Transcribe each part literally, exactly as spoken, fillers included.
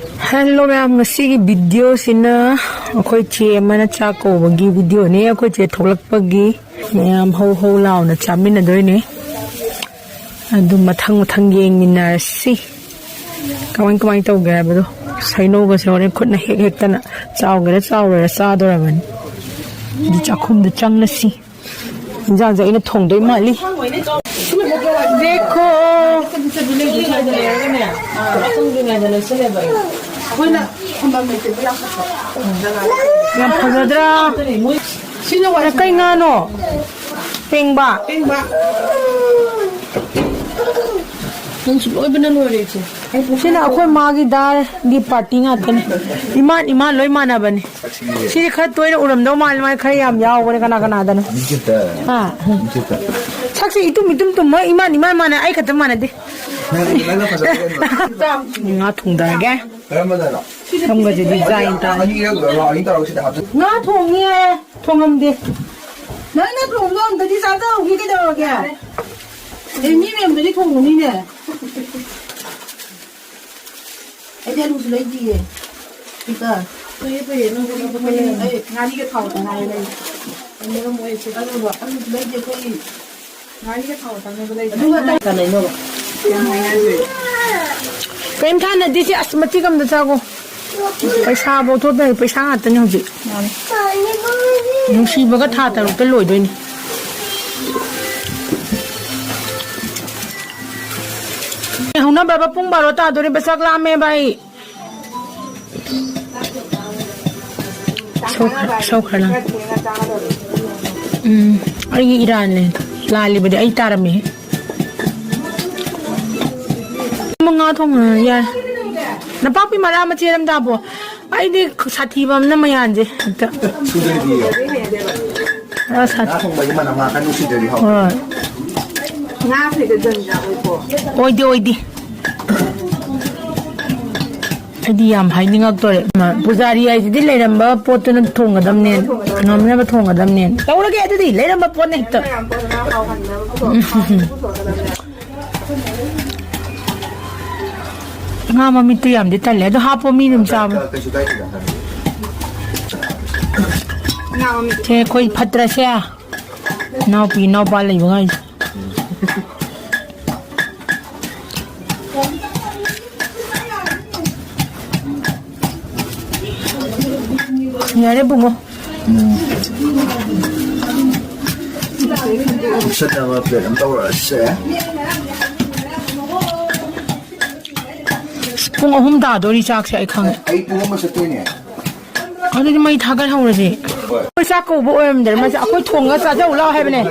Hello ꯃꯌꯥꯝ, ꯉꯁꯤꯒꯤ ꯚꯤꯗꯤꯑꯣꯁꯤꯅ ꯑꯩꯈꯣꯏ ꯆꯦ ꯑꯃꯅ ꯆꯥꯛ ꯀꯧꯕꯒꯤ ꯚꯤꯗꯤꯑꯣꯅꯦ꯫ ꯑꯩꯈꯣꯏ ꯆꯦ ꯊꯣꯛꯂꯛꯄꯒꯤ ꯃꯌꯥꯝ ꯍꯧ ꯍꯧ ꯂꯥꯎꯅ ꯆꯥꯃꯤꯟꯅꯗꯣꯏꯅꯦ꯫ ꯑꯗꯨ ꯃꯊꯪ ꯃꯊꯪ ꯌꯦꯡꯃꯤꯟꯅꯔꯁꯤ, ꯀꯃꯥꯏ ꯀꯃꯥꯏ ꯇꯧꯒꯦ ꯍꯥꯏꯕꯗꯣ꯫ ꯁꯩꯅꯧꯒꯁꯦ ꯍꯣꯔꯦꯟ ꯈꯨꯠꯅ ꯍꯦꯛ ꯍꯦꯛꯇꯅ ꯆꯥꯎꯒꯦꯔꯥ ꯆꯥꯎꯔꯣꯏꯔꯥ ꯆꯥꯗꯣꯔꯕꯅꯤ꯫ ꯑꯗꯨ ꯆꯥꯛꯈꯨꯝꯗ ꯆꯪꯂꯁꯤ꯫ ꯏꯟꯖꯥꯡꯁꯦ ꯑꯩꯅ ꯊꯣꯡꯗꯣꯏ ꯃꯥꯜꯂꯤ꯫ ꯗꯦꯈꯣ꯫ ꯌꯥꯝ ꯐꯖꯗ꯭ꯔꯥ? ꯁꯤꯅ ꯀꯩ ꯉꯥꯅꯣ? ꯄꯦꯡꯕꯥ꯫ ꯅꯪꯁꯨ ꯂꯣꯏꯕꯅ ꯂꯣꯏꯔꯦ ꯏꯆꯦ꯫ ꯁꯤꯅ ꯑꯩꯈꯣꯏ ꯃꯥꯒꯤ ꯗꯥꯜꯒꯤ ꯄꯥꯔꯇꯤ ꯉꯥꯛꯇꯅꯤ꯫ ꯏꯃꯥꯟ ꯏꯃꯥꯟ ꯂꯣꯏ ꯃꯥꯟꯅꯕꯅꯤ꯫ ꯁꯤꯗꯤ ꯈꯔ ꯇꯣꯏꯅ ꯎꯔꯝꯗꯧ ꯃꯥꯜꯂꯤ, ꯃꯥ ꯈꯔ ꯌꯥꯝ ꯌꯥꯎꯕꯅꯦ ꯀꯅꯥ ꯀꯅꯥꯗꯅꯣ꯫ ꯃꯤꯁꯦ ꯍꯥ꯫ ꯃꯤꯁꯦ ꯁꯛꯁꯦ ꯏꯇꯨꯝ ꯏꯇꯨꯝ ꯇꯨꯝꯃ ꯏꯃꯥꯟ ꯏꯃꯥꯟ ꯃꯥꯟꯅ ꯑꯩ ꯈꯛꯇ ꯃꯥꯟꯅꯗꯦ꯫ ꯅꯪ, ꯅꯪꯅ ꯐꯖꯕ ꯍꯦꯟꯕ꯫ ꯉꯥ ꯊꯣꯡꯗꯔꯒꯦ꯫ ꯀꯔꯝꯕꯗꯅꯣ? ꯁꯝꯒꯁꯦ ꯗꯤꯖꯥꯏꯟ ꯇꯥꯏ꯫ ꯑꯅꯤꯔꯛ ꯂꯣꯏꯔꯣ, ꯑꯅꯤ ꯇꯧꯔꯒ ꯁꯤꯗ ꯍꯥꯞꯆꯤꯜꯂꯨ꯫ ꯉꯥ ꯊꯣꯡꯉꯦ꯫ ꯊꯣꯡꯉꯝꯗꯦ꯫ ꯅꯪꯅ ꯊꯣꯡꯗꯣ ꯑꯝꯇꯗꯤ ꯆꯥꯖꯍꯧꯒꯦ ꯀꯩꯗꯧꯔꯒꯦ? ꯑꯦ, ꯃꯤ ꯃꯌꯥꯝꯗꯗꯤ ꯊꯣꯡꯉꯨꯅꯤꯅꯦ꯫ ꯑꯩꯗꯤ ꯑꯂꯨꯁꯨ ꯂꯩꯗꯤꯌꯦ꯫ ꯁꯤꯗ꯫ ꯐꯩꯌꯦ, ꯐꯩꯌꯦ, ꯅꯪ ꯊꯣꯛꯂꯛꯄ ꯀꯩꯅꯣ? ꯑꯩ ꯉꯥꯔꯤꯒ ꯊꯥꯎꯒ ꯉꯥꯏꯔꯦ ꯂꯩ꯫ ꯃꯔꯝ ꯑꯣꯏꯁꯦ꯫ ꯑꯗꯨꯒ ꯑꯂꯨꯁꯨ ꯂꯩꯗꯦ ꯑꯩꯈꯣꯏꯒꯤ꯫ ꯉꯥꯔꯤꯒ ꯊꯥꯎꯒ ꯆꯪꯅꯕ ꯂꯩ꯫ ꯑꯗꯨꯒ ꯀꯅꯥꯏꯅꯣꯕ? ꯌꯥꯝ ꯍꯥꯏꯅꯗ꯭ꯔꯦ꯫ ꯀꯔꯤꯝ ꯊꯥꯅꯗꯦ ꯁꯤ꯫ ꯑꯁ, ꯃꯇꯤꯛ ꯑꯃꯗ ꯆꯥꯒꯣ꯫ ꯄꯩꯁꯥꯐꯧ ꯊꯣꯛꯇꯅ ꯄꯩꯁꯥ ꯉꯥꯛꯇꯅꯤ ꯍꯧꯖꯤꯛ꯫ ꯃꯥꯅꯤ꯫ ꯅꯨꯡꯁꯤꯕꯒ ꯊꯥ ꯇꯔꯨꯛꯇ ꯂꯣꯏꯗꯣꯏꯅꯤ꯫ ꯍꯧꯅꯕ꯭ꯔꯕ? ꯄꯨꯡ ꯕꯥꯔꯣ ꯇꯥꯗꯣꯔꯦꯕ, ꯆꯥꯛ ꯂꯥꯝꯃꯦꯕ ꯑꯩ꯫ ꯁꯧꯈ꯭ꯔ-, ꯁꯧꯈ꯭ꯔꯅ꯫ ꯎꯝ, ꯑꯩꯒꯤ ꯏꯔꯥꯟꯅꯦ꯫ ꯂꯥꯜꯂꯤꯕꯗꯤ ꯑꯩ ꯇꯥꯔꯝꯃꯦ꯫ ꯃꯉꯥ ꯊꯣꯡꯉ ꯌꯥꯔꯦ꯫ ꯅꯄꯥꯛꯄꯤ ꯃꯔꯥ ꯃꯆꯦꯠ ꯑꯃ ꯇꯥꯕꯣ꯫ ꯑꯩꯗꯤ ꯁꯥꯊꯤꯕ ꯑꯃꯅ ꯃꯌꯥꯟꯁꯦ ꯍꯦꯛꯇ꯫ ꯁꯨꯗ꯭ꯔꯗꯤ꯫ ꯑ, ꯁꯥꯊꯤ-, ꯉꯥ ꯊꯣꯡꯕꯒꯤ ꯃꯅꯝ ꯂꯥꯛꯀꯅꯤ ꯁꯤꯗꯗꯤ ꯍꯥꯎ-, ꯍꯣꯏ꯫ ꯉꯥ ꯐꯩꯗ ꯖꯟꯖꯥ ꯑꯣꯏꯀꯣ꯫ ꯑꯣꯏꯗꯦ, ꯑꯣꯏꯗꯦ꯫ ꯑꯩꯗꯤ ꯌꯥꯝ ꯍꯥꯏꯅꯤꯡꯉꯛꯇꯣꯔꯦ꯫ ꯃ-, ꯄꯨꯖꯥꯔꯤ ꯍꯥꯏꯁꯤꯗꯤ ꯂꯩꯔꯝꯕ ꯄꯣꯠꯇꯨꯅ ꯊꯣꯡꯒꯗꯕꯅꯦ, ꯉꯝꯅꯕ ꯊꯣꯡꯒꯗꯕꯅꯦ꯫ ꯇꯧꯔꯒꯦ ꯑꯗꯨꯗꯤ, ꯂꯩꯔꯝꯕ ꯄꯣꯠꯅ ꯍꯦꯛꯇ꯫ ꯃꯌꯥꯝ ꯄꯣꯠ ꯉꯥ ꯍꯥꯎꯍꯟꯅꯕ ꯄꯨꯊꯣꯛ-, ꯍꯥꯎꯍꯟꯅꯕ ꯄꯨꯊꯣꯛꯀꯗꯕꯅꯦ꯫ ꯉꯥ ꯃꯃꯤꯠꯇꯨ ꯌꯥꯝꯗꯤ ꯇꯜꯂꯦ, ꯑꯗꯣ ꯍꯥꯞꯄꯣ, ꯃꯤꯅ ꯑꯗꯨꯝ ꯆꯥꯕ꯫ ꯀꯩꯁꯨ ꯀꯥꯏꯗꯦꯗ꯫ ꯁꯦ, ꯑꯩꯈꯣꯏ ꯐꯠꯇ꯭ꯔꯁꯦ, ꯏꯅꯥꯎꯄꯤ ꯏꯅꯥꯎꯄꯥ ꯂꯩꯕ ꯉꯥꯏꯁꯦ꯫ ꯌꯥꯔꯦ ꯏꯕꯨꯡꯉꯣ꯫ ꯎꯝ꯫ ꯁꯠꯅꯕ plate ꯑꯃ ꯇꯧꯔꯁꯦ꯫ ꯑꯁ, ꯄꯨꯡ ꯑꯍꯨꯝ ꯇꯥꯗꯣꯔꯤ ꯆꯥꯛꯁꯦ ꯑꯩ ꯈꯪꯉꯦ꯫ ꯑꯩ ꯄꯨꯡ ꯑꯃ ꯆꯠꯇꯣꯏꯅꯦ꯫ ꯑꯗꯨꯗꯤ ꯃꯩ ꯊꯥꯒꯠꯍꯧꯔꯁꯦ꯫ ꯍꯣꯏ꯫ ꯑꯩꯈꯣꯏ ꯆꯥꯛ ꯀꯧꯕ ꯑꯣꯏꯔꯝꯗ꯭ꯔꯦ ꯃꯁꯦ꯫ ꯑꯩꯈꯣꯏ ꯊꯣꯡꯉ ꯆꯥꯖꯧ ꯂꯥꯎ ꯍꯥꯏꯕꯅꯦ꯫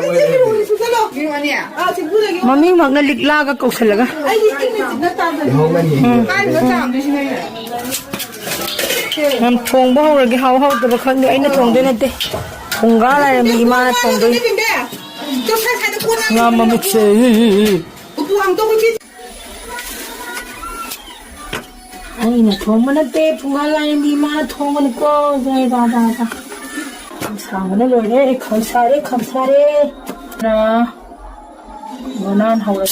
ꯃꯃꯤꯡꯃꯛꯅ ꯂꯤꯛꯂꯥꯒ ꯀꯧꯁꯜꯂꯒ꯫ ꯂꯩꯍꯧꯒꯅꯤ꯫ ꯎꯝ꯫ ꯌꯥꯝ ꯊꯣꯡꯕ ꯍꯧꯔꯒꯦ, ꯍꯥꯎ ꯍꯥꯎꯇꯕ ꯈꯪꯗꯦ, ꯑꯩꯅ ꯊꯣꯡꯗꯣꯏ ꯅꯠꯇꯦ꯫ ꯐꯨꯡꯒꯥ ꯂꯥꯏꯔꯦꯝꯕꯤ ꯏꯃꯥꯅ ꯊꯣꯡꯗꯣꯏꯅꯤ꯫ ꯉꯥ ꯃꯃꯤꯠꯁꯦ꯫ ꯑꯩꯅ ꯊꯣꯡꯕ ꯅꯠꯇꯦ, ꯐꯨꯡꯒꯥ ꯂꯥꯏꯔꯦꯝꯕꯤ ꯏꯃꯥꯅ ꯊꯣꯡꯕꯅꯤꯀꯣ꯫ ꯖꯥꯏ ꯕꯥ ꯕꯥ ꯕꯥ꯫ ꯈꯝ ꯁꯥꯕꯅ ꯂꯣꯏꯔꯦ, ꯈꯝ ꯁꯥꯔꯦ, ꯈꯝ ꯁꯥꯔꯦ꯫ ꯅ ꯕꯅꯥꯟ ꯍꯧꯔꯦ꯫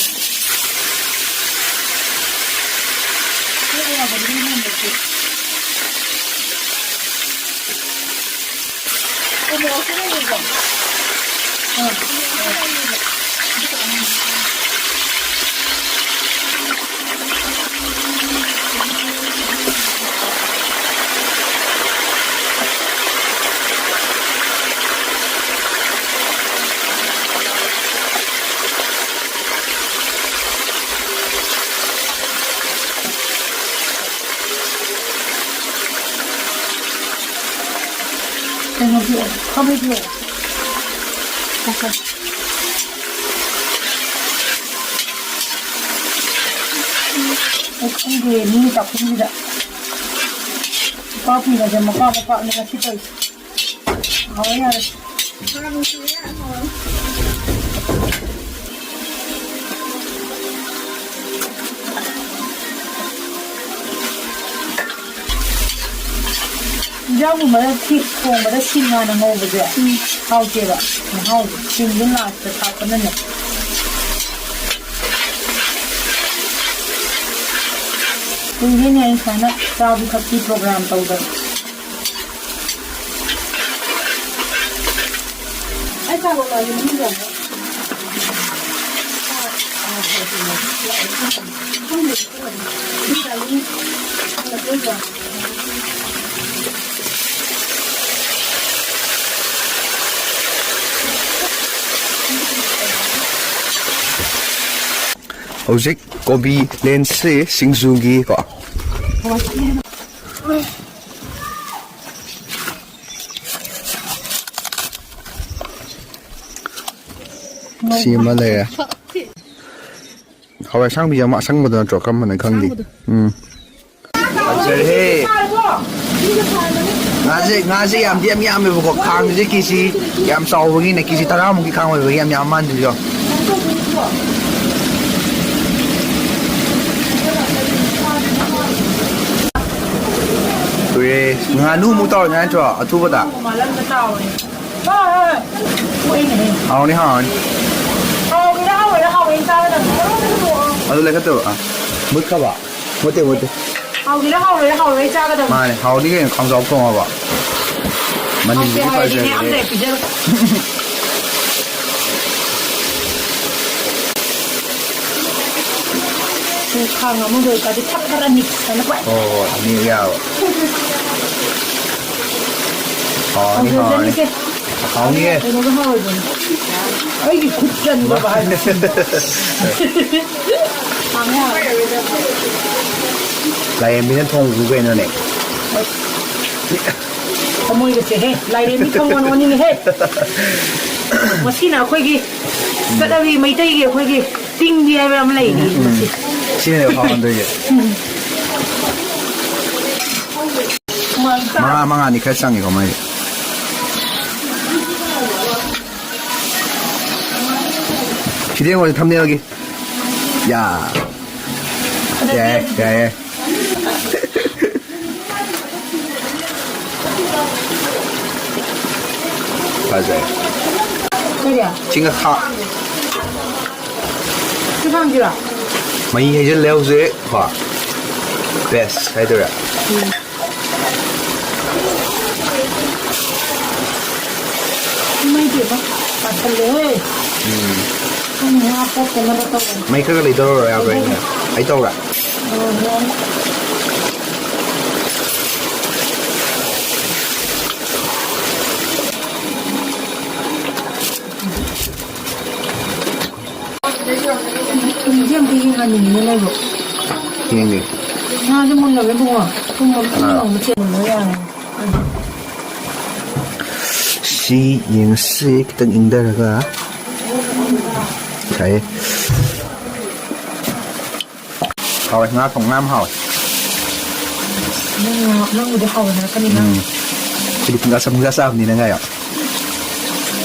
ꯀꯩꯅꯣꯁꯨ, ꯈꯥꯕꯩꯁꯨ꯫ ꯑꯩ ꯈꯪꯗꯦ, ꯃꯤ ꯆꯥꯛꯈꯨꯝꯁꯤꯗ ꯅꯨꯄꯥ ꯀꯨꯏꯅꯁꯦ ꯃꯄꯥ ꯃꯄꯥꯅ ꯉꯁꯤ ꯇꯧꯔꯤꯁꯦ꯫ ꯍꯥꯎꯔꯦ, ꯌꯥꯔꯦ꯫ ꯏꯟꯖꯥꯡꯒꯨꯝꯕꯗ ꯁꯤ ꯊꯣꯡꯕꯗ ꯁꯤꯡ ꯍꯥꯟꯅ ꯉꯧꯕꯁꯦ ꯎꯝ꯫ ꯍꯥꯎꯇꯦꯕ꯫ ꯃꯍꯥꯎꯁꯦ ꯁꯤꯡꯁꯦ ꯂꯥꯁꯇ ꯊꯥꯛꯄꯅꯅꯦ꯫ ꯀꯨꯏꯔꯦꯅꯦ ꯑꯩ ꯁꯨꯃꯥꯏꯅ ꯆꯥꯕꯤ ꯊꯛꯄꯤ ꯄ꯭ꯔꯣꯒ꯭ꯔꯥꯝ ꯇꯧꯗꯕ꯫ ꯑꯩ ꯆꯥ ꯂꯣꯜꯂꯛꯑꯒꯦ ꯃꯅꯨꯡꯗ꯫ ꯍꯧꯖꯤꯛ ꯀꯣꯕꯤ ꯂꯦꯟꯁꯁꯤ ꯁꯤꯡꯖꯨꯒꯤ ꯀꯣ꯫ ꯁꯤ ꯑꯃ ꯂꯩꯔꯦ꯫ ꯍꯋꯥꯏ ꯑꯁꯥꯡꯕꯤ ꯑꯃ ꯑꯁꯪꯕꯗꯣ ꯅꯠꯇ꯭ꯔꯣ? ꯀꯔꯝꯕꯅꯣ ꯈꯪꯗꯦ꯫ ꯑꯁꯥꯡꯕꯗꯣ꯫ ꯎꯝ꯫ ꯐꯖꯔꯦ꯫ ꯉꯥꯁꯦ, ꯉꯥꯁꯦ ꯌꯥꯝꯗꯤ ꯌꯥꯝ ꯌꯥꯝꯃꯦꯕꯀꯣ꯫ ꯈꯥꯡꯁꯦ ꯀꯦꯖꯤ ꯌꯥꯝ ꯆꯥꯎꯕꯒꯤꯅꯦ, ꯀꯦꯖꯤ ꯇꯔꯥꯃꯨꯛꯀꯤ ꯈꯥꯡ ꯑꯣꯏꯕꯒꯤ ꯌꯥꯝ ꯌꯥꯝ ꯃꯥꯟꯗ꯭ꯔꯤꯗꯣ꯫ ꯀꯨꯏꯔꯦ꯫ ꯉꯥꯅꯨꯃꯨꯛ ꯇꯧꯔꯅꯤ ꯅꯠꯇ꯭ꯔꯣ ꯑꯊꯨꯕꯗ? ꯍꯣꯏ, ꯍꯣꯏ꯫ ꯍꯥꯎꯅꯤ, ꯍꯥꯎꯅꯤ꯫ ꯍꯥꯎꯒꯦꯔꯥ ꯍꯥꯎꯔꯣꯏꯔꯥ ꯍꯥꯎꯋꯦꯅ ꯆꯥꯒꯗꯕꯅꯤ꯫ ꯀꯔꯣꯝꯗ ꯄꯨꯊꯣꯛꯑꯣ꯫ ꯑꯗꯨ ꯂꯩꯈꯠꯇꯣꯏꯕ꯫ ꯑꯥ꯫ ꯃꯨꯠꯈ꯭ꯔꯕ? ꯃꯨꯠꯇꯦ, ꯃꯨꯠꯇꯦ꯫ ꯍꯥꯎꯒꯦꯔꯥ ꯍꯥꯎꯔꯣꯏꯔꯥ ꯍꯥꯎꯋꯦꯅ ꯆꯥꯒꯗꯕꯅꯤ꯫ ꯃꯥꯅꯦ, ꯍꯥꯎꯅꯤ ꯀꯩꯅꯣ, ꯈꯥꯡꯖꯥꯎ ꯊꯣꯡꯉꯕ꯫ ꯍꯥꯎꯇꯦ ꯃꯅꯤꯟꯗꯨꯗꯤ ꯍꯥꯏꯔꯗꯤ ꯃꯌꯥꯝ ꯐꯖꯈ꯭ꯔꯦ꯫ ꯂꯩ ꯄꯤꯖꯔꯣ꯫ ꯈꯥꯡ ꯑꯃꯗ ꯑꯣꯏꯇꯥꯔꯗꯤ ꯐꯠ ꯐꯠ ꯑꯅꯤ ꯍꯥꯏꯅ ꯈ꯭ꯋꯥꯏ ꯍꯣꯏ, ꯍꯣꯏ, ꯑꯅꯤ ꯌꯥꯕ꯫ ꯍꯥꯎꯅꯤ, ꯍꯥꯎꯅꯤ꯫ ꯍꯥꯎꯖꯗꯅꯤꯁꯦ꯫ ꯍꯥꯎꯅꯤꯌꯦ꯫ ꯀꯩꯅꯣꯒ ꯍꯥꯎꯔꯣꯏꯗꯣꯏꯅꯤ꯫ ꯑꯩꯒꯤ ꯈꯨꯠ ꯆꯟꯗꯕ ꯍꯥꯏꯕꯁꯤꯅꯤ꯫ ꯂꯥꯏꯔꯦꯝꯕꯤꯅ ꯊꯣꯡꯕꯕꯨ ꯀꯩꯅꯣꯅꯦ? ꯊꯃꯣꯏꯒꯁꯦ ꯍꯦ, ꯂꯥꯏꯔꯦꯝꯕꯤ ꯊꯃꯣꯏ ꯑꯣꯟꯅꯤꯡꯉꯦ ꯍꯦ꯫ ꯃꯁꯤꯅ ꯑꯩꯈꯣꯏꯒꯤ ꯆꯠꯅꯕꯤ, ꯃꯩꯇꯩꯒꯤ ꯑꯩꯈꯣꯏꯒꯤ ꯇꯤꯡꯕꯤ ꯍꯥꯏꯕ ꯑꯃ ꯂꯩꯔꯤ ꯎꯝ, ꯎꯝ꯫ ꯃꯁꯤ꯫ ꯁꯤꯅꯦꯕ ꯐꯥꯎꯍꯟꯗꯣꯏꯁꯦ꯫ ꯃꯉꯥ, ꯃꯉꯥꯅꯤ ꯈꯔ ꯆꯪꯉꯤꯀꯣ ꯃꯥꯏꯁꯦ꯫ ꯁꯤꯗꯤ ꯌꯦꯡꯉꯣ, ꯊꯝꯅꯦꯜꯒꯤ꯫ ꯌꯥ꯫ ꯌꯥꯏꯌꯦ, ꯌꯥꯏꯌꯦ꯫ ꯐꯖꯩ꯫ ꯀꯔꯤ? ꯆꯤꯡ ꯈꯥ-, ꯁꯤ ꯈꯥꯡꯁꯤꯔꯣ? ꯃꯍꯤ ꯍꯩꯖꯤꯜꯂꯦ ꯍꯧꯖꯤꯛ꯫ ꯍꯣꯏ꯫ best ꯍꯥꯏꯗꯣꯏꯔꯥ? ꯏꯃꯩ ꯄꯦꯝꯃ, ꯄꯥꯁꯜꯂꯦꯍꯦ꯫ ꯎꯝ꯫ ꯈꯪꯗꯦ, ꯉꯥ ꯄꯣꯛꯇꯅꯕ ꯇꯧꯕꯅꯤ꯫ ꯃꯩ ꯈꯔ ꯈꯔ ꯂꯩꯗꯧꯔꯣ ꯌꯥꯕ꯭ꯔꯥ ꯑꯩꯅ? ꯑꯩ ꯇꯧꯔꯥ? ꯑꯣ, ꯌꯥꯏ꯫ ꯊꯨꯝꯁꯦ ꯑꯝꯇ ꯌꯦꯡꯍꯟꯅꯤꯡꯉꯤꯅꯦ ꯂꯩꯕ꯫ ꯌꯦꯡꯒꯦ꯫ ꯉꯥꯁꯦ ꯃꯨꯜꯂꯕ ꯏꯕꯨꯡꯉꯣ꯫ ꯊꯨꯝ ꯑꯃ ꯑꯥ꯫ ꯑꯃ ꯆꯦꯟꯕ ꯌꯥꯔꯦ꯫ ꯁꯤ ꯌꯦꯡꯉꯁꯤ ꯈꯤꯇꯪ ꯏꯪꯊꯔꯒ꯫ ꯉꯁꯥꯏ ꯍꯥꯎꯋꯦ, ꯉꯥ ꯊꯣꯡ ꯉꯥ ꯌꯥꯝ ꯍꯥꯎꯋꯦ꯫ ꯅꯪ ꯉꯥ-, ꯅꯪꯕꯨꯗꯤ ꯍꯥꯎꯋꯦ ꯍꯥꯏꯔꯛꯀꯅꯤ ꯅꯪ꯫ ꯎꯝ꯫ ꯑꯩꯗꯤ ꯄꯨꯡꯆꯥ ꯆꯥ-, ꯄꯨꯡꯆꯥ ꯆꯥꯕꯅꯤꯅ ꯉꯥ ꯌꯥꯝ꯫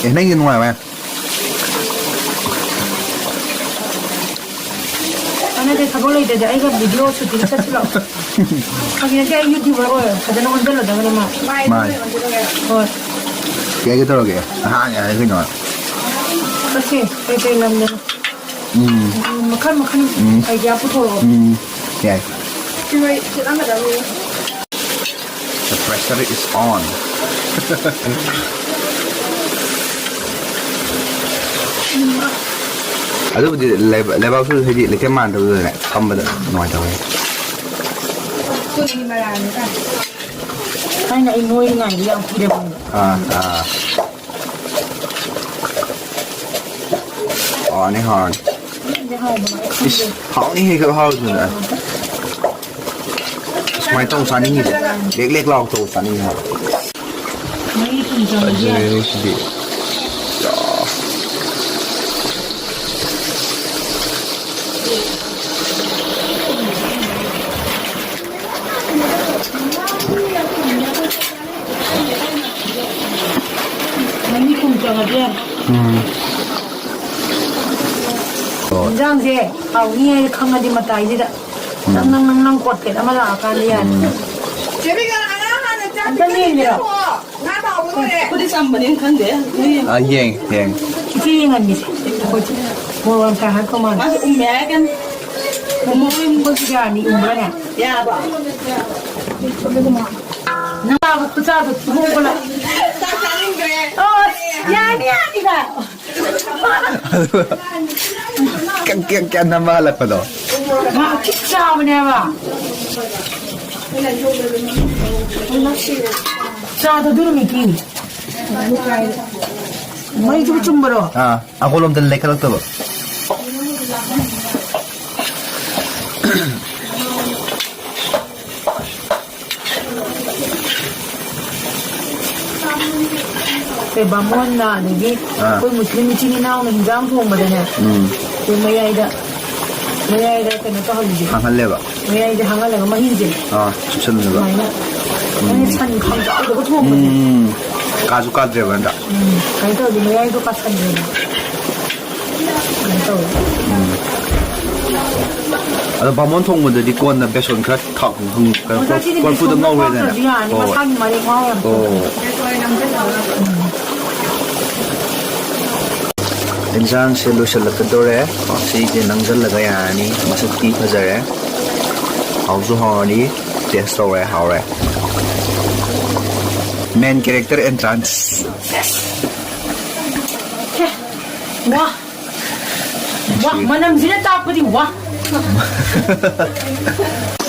ꯑꯦ, ꯅꯪꯒꯤ ꯅꯨꯡꯉꯥꯏꯕ ꯌꯥꯝ꯫ ꯀꯥꯟꯅꯗꯦ, ꯊꯕꯛ ꯂꯩꯇ꯭ꯔꯗꯤ ꯑꯩꯒ video shooting ꯆꯠꯁꯤ ꯂꯥꯛꯑꯣ꯫ ꯐꯥꯒꯤ ꯅꯠꯇꯦ, ꯑꯩ YouTuber ꯑꯣꯏꯔꯣ꯫ ꯐꯖꯅ ꯑꯣꯟꯁꯤꯜꯂꯗꯕꯅꯦ ꯃꯥ꯫ ꯃꯥꯅꯤ꯫ ꯍꯣꯏ꯫ ꯀꯩ ꯍꯥꯏꯒꯦ ꯇꯧꯔꯒꯦ? ꯑꯍꯥꯟ ꯌꯥꯔꯦ ꯀꯩꯅꯣ꯫ ꯆꯠꯁꯤ꯫ ꯀꯩ ꯀꯩ ꯂꯝꯗꯅꯣ? ꯎꯝ꯫ ꯎꯝ, ꯃꯈꯜ ꯃꯈꯜ ꯎꯝ꯫ idea ꯄꯨꯊꯣꯔꯛꯑꯣ꯫ ꯎꯝ꯫ ꯌꯥꯏ꯫ ꯁꯤ ꯍꯣꯏ ꯁꯤꯠꯂꯝꯒꯗꯕꯅꯤ꯫ The pressure is on. ꯑꯗꯨꯕꯨꯗꯤ ꯂꯩꯕ-, ꯂꯩꯕꯥꯛꯁꯨ ꯍꯥꯏꯗꯤ ꯂꯩꯇꯦꯝ ꯃꯥꯟꯅꯗꯕꯗꯨꯗꯅꯦ ꯐꯝꯕꯗ ꯅꯨꯡꯉꯥꯏꯇꯕꯅꯤ꯫ ꯁꯣꯏꯒꯤ ꯃꯔꯥꯅꯤ ꯀꯥꯏ꯫ ꯊꯥꯏꯅ ꯑꯩ ꯅꯣꯏꯔꯤꯉꯩꯗ ꯌꯥꯝ ꯀꯤꯔꯝꯃꯦꯕ꯫ ꯑꯥ, ꯑꯥ꯫ ꯍꯥꯎꯔꯅꯤ, ꯍꯥꯎꯔꯅꯤ꯫ ꯌꯨꯝꯗ ꯍꯥꯎꯕ ꯃꯥꯜꯂꯦ ꯈꯪꯗꯦ꯫ ꯏꯁ, ꯍꯥꯎꯅꯤꯍꯦ, ꯈꯔ ꯍꯥꯎꯔꯗꯨꯅ꯫ ꯁꯨꯃꯥꯏꯅ ꯇꯧ ꯆꯥꯅꯤꯡꯉꯤꯁꯦ꯫ ꯂꯦꯛ ꯂꯦꯛ ꯂꯥꯎ ꯇꯧ ꯆꯥꯅꯤꯡꯉꯤ ꯍꯥꯏꯕ꯫ ꯃꯍꯤ ꯊꯨꯝ ꯆꯪꯉꯗꯤ ꯌꯥꯔꯦ꯫ ꯐꯖꯔꯦ ꯁꯤꯗꯤ꯫ ꯃꯍꯤ ꯊꯨꯝ ꯆꯪꯉꯗꯤ ꯌꯥꯔꯦ꯫ ꯎꯝ꯫ ꯍꯣꯏ꯫ ꯏꯟꯖꯥꯡꯁꯦ ꯍꯥꯎꯅꯤ ꯍꯥꯏꯅ ꯈꯪꯉꯗꯤ ꯃꯇꯥꯏꯁꯤꯗ ꯅꯪ ꯅꯪ ꯅꯪ ꯅꯪ ꯀꯣꯠꯐꯦꯠ ꯑꯃ ꯂꯥꯛꯑꯀꯥꯟꯗ ꯌꯥꯔꯦ꯫ ꯎꯝ꯫ ꯆꯦꯕꯤꯒ ꯉꯔꯥꯡ ꯍꯥꯟꯅ ꯆꯥꯛ ꯑꯝꯇ ꯃꯦꯟꯒꯦꯔꯣ? ꯄꯤꯖꯊꯣꯛꯑꯣ꯫ ꯉꯥ ꯇꯥꯎꯕ ꯂꯣꯏꯔꯦ꯫ ꯈꯨꯗꯤ ꯆꯝꯕꯅꯤꯅ ꯈꯪꯗꯦ꯫ ꯑꯥ, ꯌꯦꯡ, ꯌꯦꯡ꯫ ꯏꯆꯦ ꯌꯦꯡꯍꯟꯒꯦꯁꯦ꯫ ꯑꯩꯈꯣꯏ ꯃꯣꯔꯣꯛ ꯌꯥꯝ ꯁꯥꯏ ꯍꯥꯏꯔꯛꯄ ꯃꯥꯜꯂꯦ꯫ ꯃꯥꯁꯨ ꯎꯝꯃꯦ ꯍꯥꯏꯔꯛꯀꯅꯤ꯫ ꯃꯣꯃꯣ ꯏꯪꯕꯁꯨ ꯌꯥꯅꯤ, ꯏꯪꯕ꯭ꯔꯥꯅꯦ? ꯌꯥꯕ꯫ ꯅꯪ ꯆꯥꯕ ꯈꯨꯆꯥꯗꯣ ꯊꯨꯍꯣꯡꯕ ꯂꯥꯛ-, ꯆꯥꯛ ꯆꯥꯅꯤꯡꯗ꯭ꯔꯦ꯫ ꯑꯣ, ꯌꯥꯅꯤ, ꯌꯥꯅꯤ ꯚꯥꯏ꯫ ꯀꯌꯥ ꯀꯌꯥ ꯀꯌꯥ ꯅꯝꯕ ꯍꯜꯂꯛꯄꯗꯣ꯫ ꯃꯥ ꯊꯤ ꯆꯥꯕꯅꯦꯕ꯫ ꯆꯥꯗꯣ ꯑꯗꯨ ꯅꯨꯃꯤꯠꯀꯤ꯫ ꯃꯩꯁꯨ ꯆꯨꯝꯕꯔꯣ? ꯑꯥ, ꯑꯩꯈꯣꯏꯔꯣꯝꯗ ꯂꯩꯈꯠꯂꯛꯇꯕ꯫ ꯑꯩꯈꯣꯏ ꯕꯥꯃꯣꯟꯅ ꯑꯗꯒꯤ ꯑꯥ꯫ ꯑꯩꯈꯣꯏ ꯃꯨꯁꯂꯤꯝ ꯏꯆꯤꯟ ꯏꯅꯥꯎꯅ ꯍꯤꯟꯖꯥꯡ ꯊꯣꯡꯕꯗꯅꯦ, ꯎꯝ꯫ ꯑꯩꯈꯣꯏ ꯃꯌꯥꯏꯗ, ꯃꯌꯥꯏꯗ ꯀꯩꯅꯣ ꯇꯧꯍꯜꯂꯤꯁꯦ, ꯍꯥꯡꯍꯜꯂꯦꯕ꯫ ꯃꯌꯥꯏꯗ ꯍꯥꯡꯍꯜꯂꯒ ꯃꯍꯤꯁꯦ ꯑꯥ, ꯆꯨꯞꯁꯜꯂꯦꯕ꯫ ꯁꯨꯃꯥꯏꯅ ꯅꯪꯒꯤ ꯁꯟ ꯈꯥꯡꯖꯥꯎꯗꯒ ꯊꯣꯡꯕꯁꯦ꯫ ꯎꯝ꯫ ꯀꯥꯁꯨ ꯀꯥꯗ꯭ꯔꯦꯕ ꯅꯠꯇ꯭ꯔꯥ? ꯎꯝ, ꯀꯃꯥꯏꯅ ꯇꯧꯔꯗꯤ ꯃꯌꯥꯏꯗꯣ ꯀꯥꯁꯟꯗ꯭ꯔꯦꯕ꯫ ꯀꯃꯥꯏꯅ ꯇꯧꯋꯦ? ꯑꯗꯣ ꯕꯥꯃꯣꯟ ꯊꯣꯡꯕꯗꯗꯤ ꯀꯣꯟꯅ ꯕꯦꯁꯣꯟ ꯈꯔ ꯊꯥꯎ ꯀꯩꯅꯣ ꯃꯁꯥꯁꯤꯗꯤ ꯀꯣꯔꯐꯨꯗ ꯕꯦꯁꯣꯟ ꯉꯧꯔꯦꯗꯅ꯫ ꯍꯥꯞꯇ꯭ꯔꯁꯨ ꯌꯥꯔꯅꯤ, ꯑꯣ꯫ ꯃꯁꯥꯒꯤ ꯃꯔꯦꯛ ꯃꯍꯥꯎ ꯌꯥꯝ ꯊꯣꯛꯑꯦ꯫ ꯑꯣ꯫ ꯏꯟꯁꯥꯡꯁꯦ ꯂꯣꯏꯁꯤꯜꯂꯛꯀꯗꯧꯔꯦ꯫ ꯁꯤꯁꯦ ꯅꯪꯁꯜꯂꯒ ꯌꯥꯔꯅꯤ꯫ ꯃꯁꯛꯇꯤ ꯐꯖꯔꯦ꯫ ꯍꯥꯎꯁꯨ ꯍꯥꯎꯔꯅꯤ꯫ ꯇꯦꯁ ꯇꯧꯔꯦ꯫ ꯍꯥꯎꯔꯦ꯫ Main character entrance꯫ ꯋꯥ! ꯋꯥ! ꯃꯅꯝꯁꯤꯅ ꯇꯥꯛꯄꯗꯤ ꯋꯥ!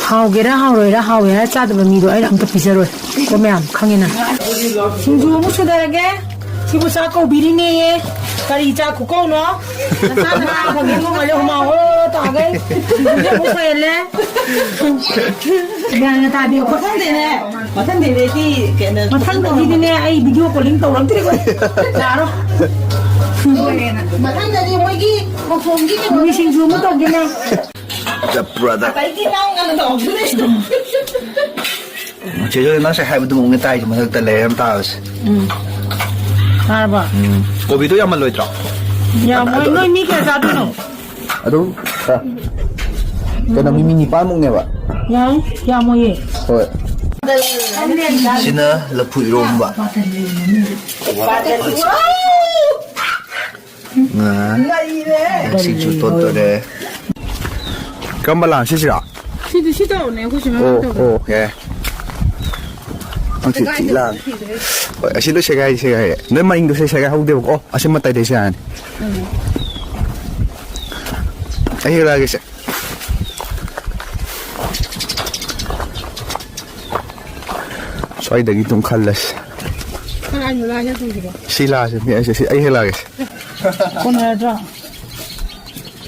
ꯍꯥꯎꯒꯦꯔꯥ ꯍꯥꯎꯔꯣꯏꯔꯥ, ꯍꯥꯎꯋꯦ ꯍꯥꯏꯔ ꯆꯥꯗꯕ ꯃꯤꯗꯣ ꯑꯩꯅ ꯑꯝꯇ ꯄꯤꯖꯔꯣꯏ꯫ ꯀꯣ ꯃꯌꯥꯝ, ꯈꯪꯉꯦꯅ꯫ ꯁꯤꯡꯖꯨ ꯑꯃꯨꯛ ꯁꯨꯊꯔꯒꯦ꯫ ꯁꯤꯕꯨ ꯆꯥꯛ ꯀꯧꯕꯤꯔꯤꯅꯦꯌꯦ꯫ ꯀꯔꯤ ꯆꯥꯛ ꯈꯨꯀꯧꯅꯣ? ꯅꯆꯥ ꯅꯅꯥ ꯐꯪꯉꯦ, ꯅꯣꯡꯉꯥꯜꯂꯦ ꯍꯨꯃꯥꯡ ꯑꯣꯔꯣ ꯑꯣꯔꯣ ꯇꯥꯈꯩ꯫ ꯁꯤꯡꯖꯨꯁꯦ ꯑꯃꯨꯛ ꯁꯣꯏꯍꯜꯂꯦ꯫ ꯒ꯭ꯌꯥꯟꯒ ꯇꯥꯗꯦ꯫ ꯃꯊꯪꯗꯩꯅꯦ, ꯃꯊꯪꯗꯩꯗꯤ ꯀꯩꯅꯣ ꯃꯊꯪꯗꯒꯤꯗꯤꯅꯦ ꯑꯩ video calling ꯇꯧꯔꯛꯇ꯭ꯔꯤꯕ꯫ ꯌꯥꯔꯣꯏ꯫ ꯃꯊꯪꯗꯗꯤ ꯃꯣꯏꯒꯤ ꯈꯣꯡꯖꯣꯝꯒꯤ ꯀꯩꯅꯣ ꯃꯣꯏ ꯁꯤꯡꯖꯨ ꯑꯃ ꯇꯧꯒꯦꯅꯦ꯫ The brother꯫ ꯑꯇꯩꯗꯤ ꯉꯥꯡ ꯉꯥꯡ ꯇꯧꯔꯛꯇ꯭ꯔꯦ꯫ ꯆꯦ ꯖꯣꯏ, ꯅꯪ ꯉꯁꯥꯏ ꯍꯥꯏꯕꯗꯨꯃꯛꯅꯦ ꯇꯥꯏꯁꯦ, ꯃꯊꯛꯇ ꯂꯩꯔ ꯑꯃ ꯇꯥꯕꯁꯦ꯫ ꯎꯝ꯫ ꯇꯥꯔꯕ? ꯎꯝ꯫ ꯀꯣꯕꯤꯗꯣ ꯌꯥꯝꯃꯜꯂꯣꯏꯗ꯭ꯔꯣ? ꯌꯥꯝꯃꯣꯏ꯫ ꯅꯣꯏ ꯃꯤ ꯀꯌꯥ ꯆꯥꯗꯣꯏꯅꯣ? ꯑꯗꯨꯝ ꯈꯔ꯫ ꯀꯩꯅꯣ, ꯃꯤ ꯃꯤ ꯅꯤꯄꯥꯟꯃꯨꯛꯅꯦꯕ꯫ ꯌꯥꯏ, ꯌꯥꯝꯃꯣꯏꯌꯦ꯫ ꯍꯣꯏ꯫ ꯁꯤꯅ ꯂꯐꯨ ꯏꯔꯣꯝꯕ꯫ ꯉꯥ꯫ ꯁꯤꯡꯖꯨ ꯇꯣꯠꯇꯣꯔꯦ꯫ ꯀꯔꯝꯕ ꯂꯥꯡ ꯁꯤꯁꯤꯔꯣ? ꯁꯤꯗꯤ ꯁꯤ ꯇꯧꯔꯅꯦ, ꯑꯩꯈꯣꯏ ꯁꯤ ꯃꯃꯥꯡ ꯑꯣ, ꯇꯧꯔꯅꯦ꯫ ꯑꯣ, ꯌꯥꯏ꯫ ꯍꯪꯆꯤꯠ ꯊꯤ ꯂꯥꯡ꯫ ꯍꯣꯏ, ꯑꯁꯤꯗꯣ ꯁꯦꯒꯥꯏ, ꯁꯦꯒꯥꯏꯔꯦ꯫ ꯅꯣꯏ ꯃꯅꯤꯡꯗꯣ ꯁꯦ ꯁꯦꯒꯥꯏ ꯍꯧꯗꯦꯕꯀꯣ꯫ ꯑꯣ, ꯑꯁꯤ ꯃꯇꯥꯏꯗꯩ ꯁꯦꯒꯥꯏꯔꯅꯤ꯫ ꯎꯝ꯫ ꯑꯩ ꯍꯦꯛꯂꯛꯑꯒꯦ ꯁꯦ꯫ ꯁ꯭ꯋꯥꯏꯗꯒꯤ ꯑꯗꯨꯝ ꯈꯜꯂꯁꯤ꯫ ꯀꯅꯥꯅꯣ ꯂꯥ ꯍꯦꯛ ꯇꯧꯔꯤꯁꯤꯕꯣ? ꯁꯤ ꯂꯥꯁꯦ, ꯃꯤ ꯑꯩꯁꯦ, ꯁꯤ ꯑꯩ ꯍꯦꯛꯂꯛꯑꯒꯦ ꯁꯦ꯫ ꯀꯣꯟꯅꯔꯗ꯭ꯔꯣ?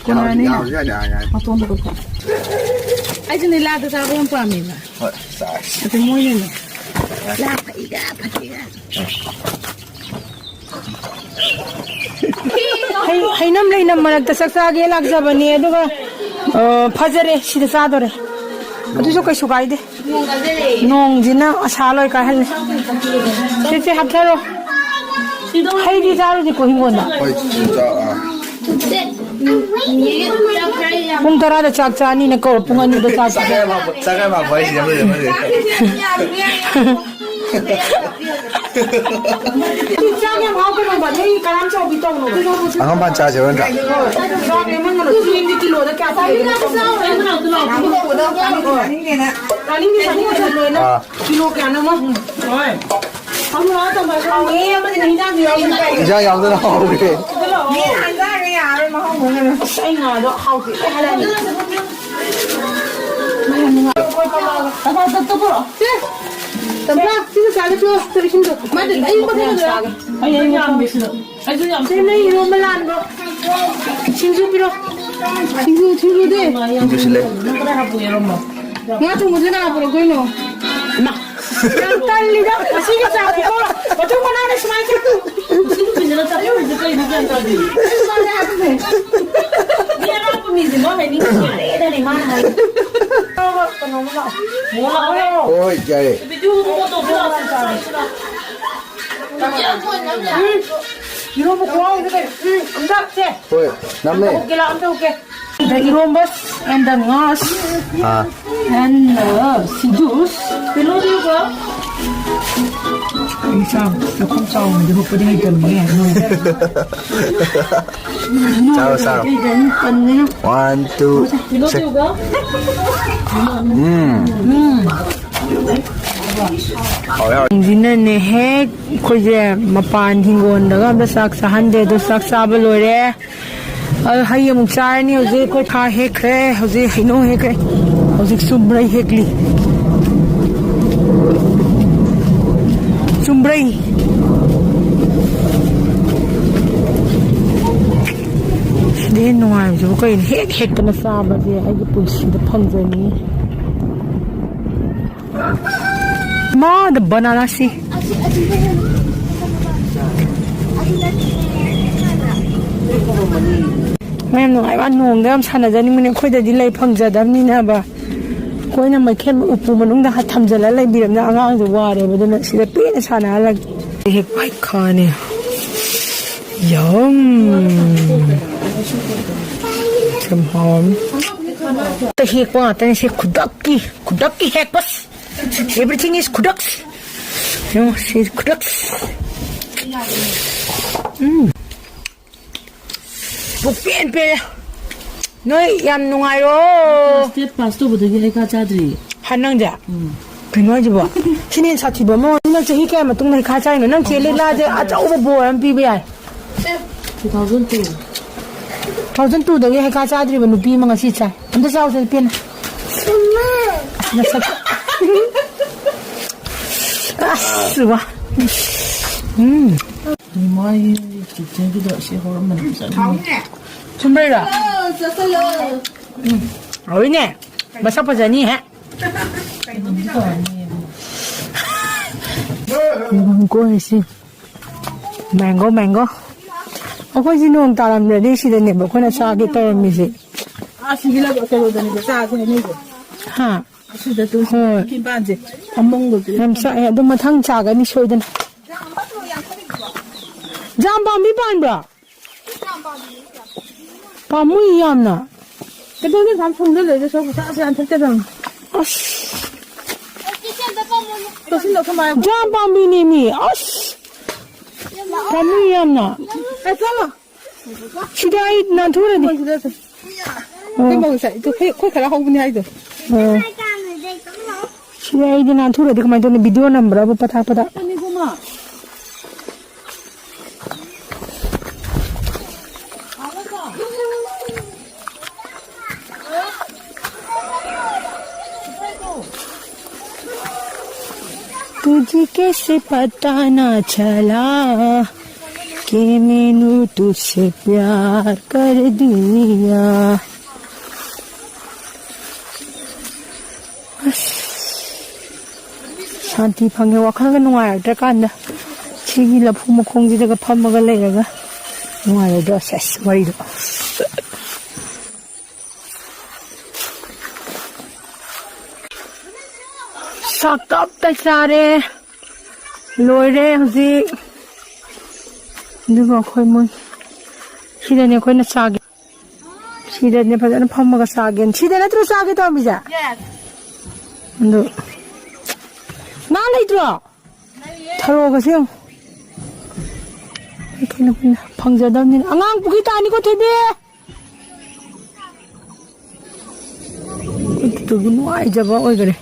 ꯀꯣꯟꯅꯔꯅꯤꯅ? ꯌꯥꯎꯔꯁꯨ ꯌꯥꯅꯤ, ꯌꯥꯅꯤ, ꯌꯥꯅꯤ꯫ ꯃꯇꯣꯟꯗ ꯀꯛꯊꯠ꯫ ꯑꯩꯁꯨꯅꯦ ꯂꯥꯗ ꯆꯥꯕ ꯌꯥꯝ ꯄꯥꯝꯃꯦꯕ꯫ ꯍꯣꯏ, ꯆꯥꯔꯁꯤ꯫ ꯑꯗꯨ ꯃꯣꯏꯅꯅꯦ, ꯂꯥ ꯐꯩꯒ ꯐꯠꯇꯦꯒ꯫ ꯍꯩ-, ꯍꯩꯅꯝ ꯂꯩꯅꯝ ꯃꯔꯛꯇ ꯆꯥꯛ ꯆꯥꯒꯦ ꯂꯥꯛꯆꯕꯅꯦ, ꯑꯗꯨꯒ, ꯑ, ꯐꯖꯔꯦ, ꯁꯤꯗ ꯆꯥꯗꯣꯔꯦ꯫ ꯑꯗꯨꯁꯨ ꯀꯩꯁꯨ ꯀꯥꯏꯗꯦ꯫ ꯅꯣꯡꯁꯤꯅ ꯑꯁꯥ ꯂꯣꯏ ꯀꯥꯏꯍꯜꯂꯦ꯫ ꯁꯦ, ꯁꯦ, ꯍꯥꯞꯊꯔꯣ꯫ ꯍꯩꯗꯤ ꯆꯥꯔꯨꯁꯤꯀꯣ ꯍꯤꯡꯒꯣꯜꯗ꯫ ꯍꯣꯏ, ꯆꯥ-, ꯑꯥ꯫ ꯄꯨꯡ ꯇꯔꯥꯗ ꯆꯥꯛ ꯆꯥꯅꯤꯅ ꯀꯧꯔ ꯄꯨꯡ ꯑꯅꯤꯗ ꯆꯥꯛ ꯆꯥ-, ꯆꯥꯛ ꯍꯦꯛ ꯃꯥꯡꯕ ꯍꯥꯏꯁꯤꯅꯦ, ꯑꯃꯗꯤ, ꯑꯃꯗꯤ꯫ ꯆꯥꯛ ꯌꯥꯝ ꯍꯥꯎꯈ꯭ꯔꯕ, ꯅꯣꯏ ꯀꯔꯝ ꯆꯥꯎꯕꯤ ꯇꯧꯅꯣ? ꯑꯉꯝꯕ ꯆꯥꯁꯦꯕ ꯅꯠꯇ꯭ꯔꯥ? ꯆꯥꯛ ꯂꯦꯝꯍꯟꯒꯅꯨ꯫ ꯆꯦꯡꯗꯤ ꯀꯤꯂꯣꯗ ꯀꯌꯥ ꯆꯥꯒꯦ? ꯆꯥꯅꯤꯡꯗꯦ, ꯆꯥꯅꯤꯡꯗꯦ, ꯂꯣꯏꯅ꯫ ꯑꯥ꯫ ꯀꯤꯂꯣ ꯀꯌꯥꯅꯣ ꯑꯃ? ꯍꯣꯏ꯫ ꯍꯥꯎꯋꯦ, ꯑꯃꯗꯨꯅ ꯍꯤꯟꯖꯥꯡꯁꯨ ꯌꯥꯎꯗꯅ ꯀꯩ? ꯏꯟꯖꯥꯡ ꯌꯥꯎꯗꯅ ꯍꯥꯎꯔꯦ꯫ ꯃꯤꯅ ꯍꯥꯏꯖꯔꯒ ꯌꯥꯔꯣꯏ, ꯃꯍꯥꯎ ꯈꯪꯉꯔꯣꯏ꯫ ꯑꯁ, ꯑꯩ ꯉꯥꯗꯣ ꯍꯥꯎꯇꯦ ꯂꯣꯏ ꯍꯥꯏꯔꯛꯑꯅꯤ꯫ ꯇꯝꯐꯥ, ꯇꯞ, ꯇꯞ ꯄꯨꯔꯛꯑꯣ꯫ ꯁꯦ, ꯇꯝꯐꯥ, ꯁꯤꯒ ꯆꯥꯒꯦ, ꯆꯣ, ꯆꯣ, ꯏꯁꯤꯡꯗꯣ꯫ ꯃꯥꯗꯤ ꯑꯩ ꯃꯊꯛꯇ ꯂꯩꯔꯣ꯫ ꯑꯩ, ꯑꯩ ꯃꯊꯛꯇ꯫ ꯑꯩꯁꯨ ꯌꯥꯝ ꯁꯦ, ꯅꯪ ꯏꯔꯣꯝꯕ ꯂꯥꯟꯕ꯭ꯔꯣ? ꯁꯤꯡꯖꯨ ꯄꯤꯔꯣ꯫ ꯁꯤꯡꯖꯨ, ꯁꯤꯡꯖꯨꯗꯤ? ꯁꯤꯡꯖꯨ ꯁꯤꯜꯂꯦ꯫ ꯉꯥ ꯊꯣꯡꯕꯁꯦ ꯀꯅꯥ ꯄꯨꯔꯛꯇꯣꯏꯅꯣ? ꯏꯃꯥ꯫ ꯌꯥꯝ ꯇꯜꯂꯤꯗ, ꯉꯁꯤꯒꯤ ꯆꯥꯛꯁꯤꯀꯣ꯫ ꯃꯇꯨꯡ ꯃꯅꯥꯎꯗ ꯁꯨꯃꯥꯏꯅ ꯆꯥ-, ꯁꯤ ꯅꯨꯄꯤꯁꯤꯅ ꯆꯠꯂꯨꯔꯤꯁꯦ ꯀꯩꯅꯣ ꯒ꯭ꯌꯥꯟ ꯇꯥꯗꯦ꯫ ꯃꯤ ꯑꯔꯥꯞꯄ ꯃꯤꯁꯦ ꯃꯥ ꯍꯥꯏꯅꯤꯡꯉꯤꯁꯦ ꯂꯣꯏꯔꯦꯗꯅꯦ ꯃꯥꯅ ꯍꯥꯏ꯫ ꯀꯩꯅꯣꯝꯃ ꯂꯥꯛꯑꯣ꯫ ꯃꯣ ꯂꯥꯛꯑꯣ꯫ ꯍꯣꯏ, ꯌꯥꯏꯌꯦ꯫ ꯚꯤꯗꯤꯑꯣ ꯐꯣꯇꯣ ꯂꯥꯛꯑꯣ꯫ ꯎꯝ꯫ ꯏꯔꯣꯝꯕ ꯈꯨꯍꯥꯎꯁꯦ ꯀꯩꯅꯣ? ꯎꯝ, ꯑꯝꯇ ꯁꯦ꯫ ꯍꯣꯏ, ꯅꯝꯃꯦ꯫ ꯑꯝꯇ ꯎꯠꯀꯦ ꯂꯥꯎ, ꯑꯝꯇ ꯎꯠꯀꯦ꯫ The ꯏꯔꯣꯝꯕ and the ꯉꯥ ꯑꯥ꯫ And the ꯁꯤꯡꯖꯨ꯫ ꯀꯩꯅꯣꯗꯨꯒ ꯆꯥꯎ, ꯆꯥꯛꯈꯨꯝ ꯆꯥꯎꯕꯗꯤ ꯍꯨꯞꯄꯗꯤ ꯍꯩꯇꯕꯅꯦ꯫ ꯆꯥꯔꯣ, ꯆꯥꯔꯣ꯫ ꯀꯩ ꯀꯩꯅꯣ ꯄꯟꯗꯅ꯫ One, two, three. ꯎꯝ꯫ ꯎꯝ꯫ ꯍꯥꯎꯋꯦ, ꯍꯥꯎꯋꯦ꯫ ꯁꯤꯅꯅꯦ ꯍꯦꯛ ꯑꯩꯈꯣꯏꯁꯦ ꯃꯄꯥꯟ ꯍꯤꯡꯒꯣꯜꯗꯒ ꯑꯝꯇ ꯆꯥꯛ ꯆꯥꯍꯟꯗꯦ꯫ ꯑꯗꯨ ꯆꯥꯛ ꯆꯥꯕ ꯂꯣꯏꯔꯦ꯫ ꯑꯗꯨ ꯍꯩ ꯑꯃꯨꯛ ꯆꯥꯔꯅꯤ꯫ ꯍꯧꯖꯤꯛ ꯑꯩꯈꯣꯏ ꯈꯥ ꯍꯦꯛꯈ꯭ꯔꯦ, ꯍꯧꯖꯤꯛ ꯍꯩꯅꯧ ꯍꯦꯛꯈ꯭ꯔꯦ, ꯍꯧꯖꯤꯛ ꯆꯨꯝꯕ꯭ꯔꯩ ꯍꯦꯛꯂꯤ꯫ ꯆꯨꯝꯕ꯭ꯔꯩ꯫ ꯁꯤꯗ ꯍꯦꯟꯅ ꯅꯨꯡꯉꯥꯏꯕꯁꯤꯕꯨ ꯀꯩꯅꯣ? ꯍꯦꯛ ꯍꯦꯛꯇꯅ ꯆꯥꯕꯁꯦ ꯑꯩꯒꯤ ꯄꯨꯟꯁꯤꯗ ꯐꯪꯖꯅꯤꯡꯉꯤ꯫ ꯃꯥ, the banana ꯁꯤ꯫ ꯃꯌꯥꯝ ꯅꯨꯡꯉꯥꯏꯕ, ꯅꯣꯡꯗ ꯌꯥꯝ ꯁꯥꯟꯅꯖꯅꯤꯡꯕꯅꯦ꯫ ꯑꯩꯈꯣꯏꯗꯗꯤ ꯂꯩ ꯐꯪꯖꯗꯕꯅꯤꯅꯕ꯫ ꯑꯩꯈꯣꯏꯅ ꯃꯩꯈꯦꯠ ꯎꯄꯨ ꯃꯅꯨꯡꯗ ꯊꯝꯖꯤꯜꯂ ꯂꯩꯕꯤꯔꯕꯅꯤꯅ ꯑꯉꯥꯡꯁꯨ ꯋꯥꯔꯦꯕ꯫ ꯑꯗꯨꯅ ꯁꯤꯗ ꯄꯦꯟꯅ ꯁꯥꯟꯅꯍꯜꯂꯒꯦ꯫ ꯍꯦꯛ ꯄꯥꯏꯈꯥꯅꯦ꯫ ꯌꯝ꯫ ꯌꯥꯝ ꯍꯥꯎꯔꯅꯤ꯫ ꯍꯦꯛꯄ ꯉꯥꯛꯇꯅꯤ ꯁꯤ ꯈꯨꯗꯛꯀꯤ, ꯈꯨꯗꯛꯀꯤ ꯍꯦꯛꯄ꯫ Everything is ꯈꯨꯗꯛ꯫ ꯌꯦꯡꯉꯣ, ꯁꯤ ꯈꯨꯗꯛ꯫ ꯎꯝ꯫ ꯄꯨꯛꯄꯦꯟ ꯄꯦꯜꯂꯦ꯫ ꯅꯣꯏ ꯌꯥꯝ ꯅꯨꯡꯉꯥꯏꯔꯣ꯫ State pass ꯇꯧꯕꯗꯒꯤ ꯍꯩꯈꯥ ꯆꯥꯗ꯭ꯔꯤ꯫ ꯍꯥ, ꯅꯪꯁꯦ? ꯎꯝ꯫ ꯀꯩꯅꯣ ꯍꯥꯏꯁꯤꯕꯣ? ꯁꯤꯅ ꯍꯦꯟꯅ ꯁꯥꯊꯤꯕ ꯑꯃ꯫ ꯅꯪ ꯆꯍꯤ ꯀꯌꯥ ꯃꯇꯨꯡꯗ ꯍꯩꯈꯥ ꯆꯥꯏꯅꯣ? ꯅꯪ ꯆꯦ ꯂꯤꯛꯂꯥꯁꯦ ꯑꯆꯧꯕ ꯕꯣꯔ ꯑꯃ ꯄꯤꯕ ꯌꯥꯏ꯫ Two thousand two꯫ Two thousand two ꯗꯒꯤ ꯍꯩꯈꯥ ꯆꯥꯗ꯭ꯔꯤꯕ ꯅꯨꯄꯤ ꯑꯃ ꯉꯁꯤ ꯆꯥꯏ꯫ ꯑꯝꯇ ꯆꯥꯎꯁꯦ, ꯄꯦꯟꯅ꯫ ꯅꯁꯛ꯫ ꯑꯁ, ꯋꯥ꯫ ꯎꯝ꯫ ꯃꯣꯏ ꯀꯤꯠꯆꯟꯒꯤꯗꯣ ꯑꯁꯤ ꯍꯧꯔꯝꯕꯅꯤ꯫ ꯆꯨꯝꯕ꯭ꯔꯩꯔꯣ? ꯎꯝ꯫ ꯍꯥꯎꯏꯅꯦ꯫ ꯃꯁꯛ ꯐꯖꯅꯤꯍꯦ꯫ ꯃꯦꯡꯒꯣ ꯍꯥꯏꯁꯤ꯫ Mango, mango. ꯑꯩꯈꯣꯏꯁꯤ ꯅꯣꯡ ꯇꯥꯔꯝꯗ꯭ꯔꯗꯤ ꯁꯤꯗꯅꯦꯕ ꯑꯩꯈꯣꯏꯅ ꯆꯥꯒꯦ ꯇꯧꯔꯝꯃꯤꯁꯦ꯫ ꯑꯥ, ꯁꯤꯒꯤ ꯂꯧ-, ꯀꯩꯅꯣꯗꯅꯤꯕ ꯆꯥꯁꯦ ꯍꯥꯏꯅꯩꯁꯦ꯫ ꯍꯥ? ꯑꯁꯤꯗ ꯇꯨ ꯍꯣꯏ꯫ ꯈꯤꯝꯕꯥꯟꯁꯦ ꯐꯃꯨꯡꯒꯁꯦ꯫ ꯌꯥꯝ ꯆꯥꯛꯑꯦ꯫ ꯑꯗꯨ ꯃꯊꯪ ꯆꯥꯒꯅꯤ ꯁꯣꯏꯗꯅ꯫ ꯖꯥꯝ ꯄꯥꯝꯕꯤ ꯄꯥꯟꯕ꯭ꯔꯣ? ꯄꯥꯝꯃꯨꯏ ꯌꯥꯝꯅ꯫ ꯀꯩꯗꯧꯅꯤ? ꯁꯨꯃꯥꯏꯅ ꯁꯣꯝꯗ ꯂꯩꯔꯦ, ꯁꯣꯝ ꯆꯥꯁꯦ ꯌꯥꯟꯊꯠꯀꯗꯕꯅꯤ꯫ ꯑꯁ꯫ ꯂꯧꯁꯤꯜꯂꯣ, ꯈꯨꯃꯥ꯫ ꯖꯥꯝ ꯄꯥꯝꯕꯤꯅꯦꯃꯤ꯫ ꯑꯁ! ꯄꯥꯝꯃꯨꯏ ꯌꯥꯝꯅ꯫ ꯑꯦ, ꯆꯠꯂꯣ꯫ ꯁꯤꯗ ꯑꯩ ꯅꯥꯟꯊꯣꯛꯎꯔꯗꯤ꯫ ꯃꯣꯏ ꯁꯤꯗ ꯆꯠ-, ꯑꯣ꯫ ꯑꯩꯈꯣꯏ ꯃꯧ ꯉꯁꯥꯏ, ꯑꯩꯈꯣꯏ, ꯑꯩꯈꯣꯏ ꯈꯔ ꯍꯧꯕꯅꯤ ꯍꯥꯏꯗꯣ꯫ ꯑꯣ꯫ ꯁꯤꯗ ꯑꯩꯗꯤ ꯅꯥꯟꯊꯣꯛꯎꯔꯗꯤ ꯀꯃꯥꯏꯅ ꯇꯧꯅꯤ? ꯚꯤꯗꯤꯑꯣ ꯅꯝꯕ꯭ꯔꯕꯨ ꯄꯊꯥ ꯄꯊꯥ? ꯑꯅꯤꯒꯨꯝꯕ꯫ तुझे कैसे पता ना चला कि मैंने तुझसे प्यार कर दिया। ꯑꯁ, ꯁꯥꯟꯇꯤ ꯐꯪꯉꯦ, ꯋꯥꯈꯜꯒ ꯅꯨꯡꯉꯥꯏꯔꯛꯇ꯭ꯔꯀꯥꯟꯗ ꯁꯤꯒꯤ ꯂꯐꯨ ꯃꯈꯣꯡꯁꯤꯗꯒ ꯐꯝꯃꯒ ꯂꯩꯔꯒ ꯅꯨꯡꯉꯥꯏꯔꯣꯏꯗ꯭ꯔꯣ? ꯁꯦꯁ, ꯋꯥꯔꯤꯗꯣ꯫ ꯆꯥꯛ ꯇꯞ ꯇꯥꯏ ꯆꯥꯔꯦ꯫ ꯂꯣꯏꯔꯦ ꯍꯧꯖꯤꯛ꯫ ꯑꯗꯨꯒ ꯑꯩꯈꯣꯏ ꯃꯣꯏ ꯁꯤꯗꯅꯦ ꯑꯩꯈꯣꯏꯅ ꯆꯥꯒꯦ꯫ ꯁꯤꯗꯅꯦ ꯐꯖꯅ ꯐꯝꯃꯒ ꯆꯥꯒꯦꯅ꯫ ꯁꯤꯗ ꯅꯠꯇ꯭ꯔꯣ ꯆꯥꯒꯦ ꯇꯧꯔꯝꯃꯤꯁꯦ? ꯑꯗꯨ ꯉꯥ ꯂꯩꯇ꯭ꯔꯣ? ꯊꯔꯣꯒꯁꯦ ꯌꯦꯡꯉꯨ꯫ ꯀꯩꯅꯣ, ꯀꯩꯅꯣ, ꯐꯪꯖꯗꯕꯅꯤꯅ꯫ ꯑꯉꯥꯡ ꯄꯨꯈ꯭ꯔꯤ ꯇꯥꯅꯤꯀꯣ, ꯊꯣꯏꯕꯤ꯫ ꯑꯗꯨꯗꯨꯒꯤ ꯅꯨꯡꯉꯥꯏꯖꯕ ꯑꯣꯏꯈꯔꯦ꯫